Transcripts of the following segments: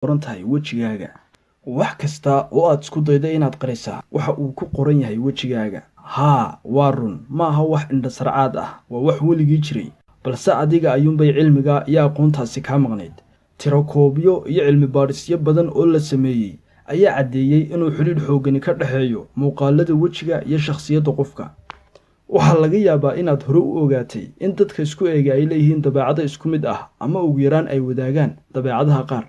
Qoran tahay wejigaaga. Wax kasta oo aad isku daydo inaad qarisaa waxa uu ku qoran yahay wejigaaga. Haa, waa run, ma aha wax indhasarcaad ah, waa wax weligii jiray, balse adiga ayuunbay cilmiga iyo aqoontaasi kaa maqnayd. Tirakoobyo iyo cilmi baadhisyo badan oo la sameeyey ayaa caddeeyey inuu xidhiidh xooggani ka dhexeeyo muuqaalada wejiga iyo shakhsiyadda qofka. Waxaa laga yaabaa inaad hore u ogaatay in dadka isku eega ay leeyihiin dabeecado isku mid ah ama ugu yaraan ay wadaagaan dabeecadaha qaar.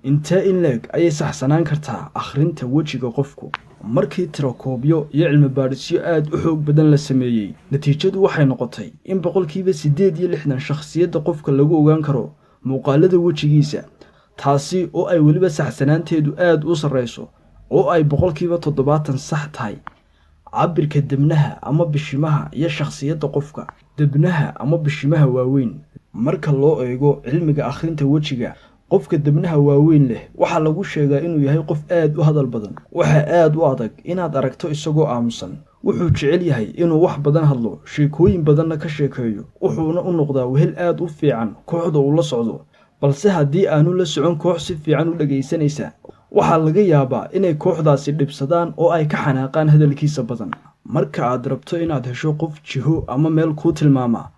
Intee in leeg ayay saxsanaan kartaa akhrinta wejiga qofku? Markii tirakoobyo iyo cilmi baadhisyo aad u xoog badan la sameeyey, natiijadu waxay noqotay in 68% shakhsiyadda qofka lagu ogaan karo muuqaalada wejigiisa, taasi oo ay weliba saxsanaanteedu aad u sarreyso oo ay 70% sax tahay. Cabirka debnaha ama bishimaha iyo shakhsiyadda qofka. Debnaha ama bishimaha waaweyn. Marka loo eego cilmiga akhrinta wejiga, qofka debnaha waaweyn leh waxaa lagu sheegaa inuu yahay qof aad u hadal badan. Waxaa aad u adag inaad aragto isagoo aamusan. Wuxuu jecel yahay inuu wax badan hadlo, sheekooyin badanna ka sheekeeyo, wuxuuna u noqdaa wehel aad u fiican kooxda uu la socdo. Balse haddii aanu la socon koox si fiican u dhegaysanaysa, waxaa laga yaabaa inay kooxdaasi dhibsadaan oo ay ka xanaaqaan hadalkiisa badan. Marka aad rabto inaad hesho qof jiho ama meel kuu tilmaama,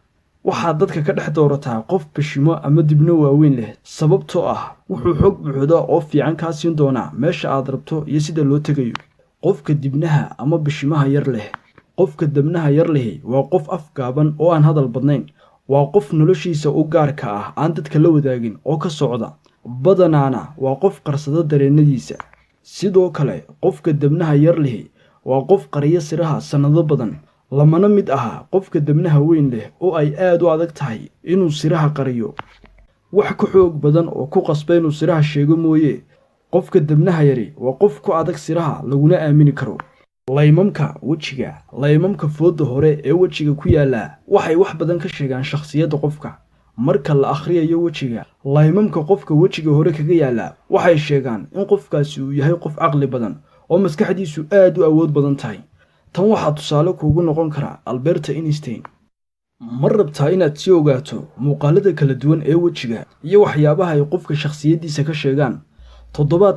waxaad dadka ka dhex doorataa qof bishimo ama dibno waaweyn leh, sababtoo ah wuxuu xog buuxda oo fiican kaa siin doonaa meesha aad rabto iyo sida loo tegayo. Qofka dibnaha ama bishimaha yar leh. Qofka debnaha yar lihi waa qof afgaaban oo aan hadal badnayn. Waa qof noloshiisa u gaarka ah aan dadka la wadaagin oo ka socda, badanaana waa qof qarsada dareennadiisa. Sidoo kale, qofka debnaha yar lihi waa qof qariya siraha sannado badan, lamana mid aha qofka debnaha weyn leh oo ay aad u adag tahay inuu siraha qariyo, wax ka xoog badan oo ku qasba inuu siraha sheego mooye. Qofka debnaha yari waa qof ku adag siraha, laguna aamini karo. Laymamka wejiga. Laymamka fooda hore ee wejiga ku yaalla waxay wax badan ka sheegaan shakhsiyadda qofka. Marka la akhriyayo wejiga, laymamka qofka wejiga hore kaga yaalla waxay sheegaan in qofkaasi uu yahay qof caqli badan oo maskaxdiisu aad u awood badan tahay. Tan waxaa tusaale kuugu noqon kara Albert Einstein. Ma rabtaa inaad sii ogaato muuqaalada kala duwan ee wejiga iyo waxyaabaha ay qofka shakhsiyaddiisa ka sheegaan? Toddobaad.